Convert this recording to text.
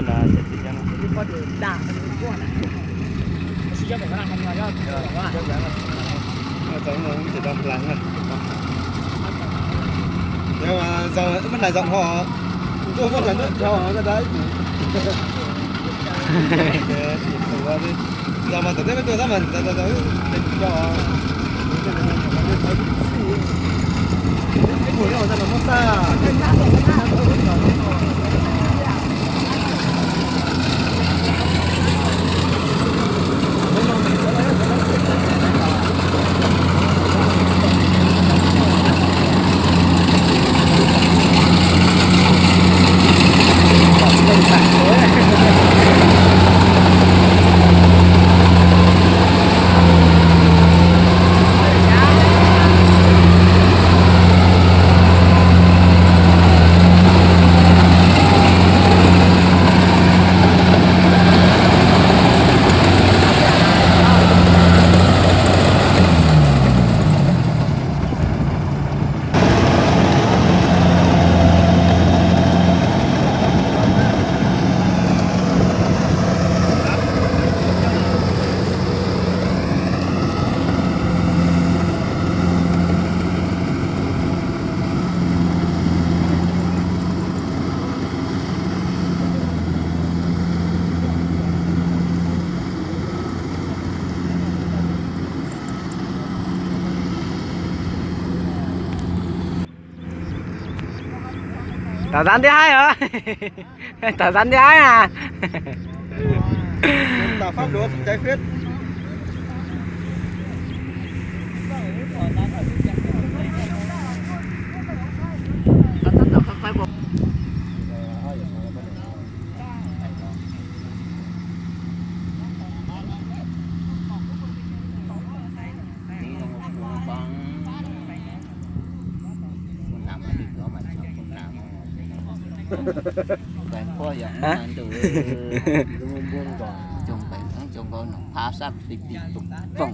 Ces tsis yog no. Tau ces tau hla na. Yog mas zaum, muab hlais zaum ho, tuaj muab hlais tuaj dhau ho, da da ib tus. Zaum mas tom teb peb tuaj tab mas zaum zaum zaum, tes tus co. Ib puas no tab mas muab tag. Tom xav ntiab haib os. Tom xav ntiab haib na. Peb poj yog ntu, tsoom nkaus noo phab sab fij tim tum poom.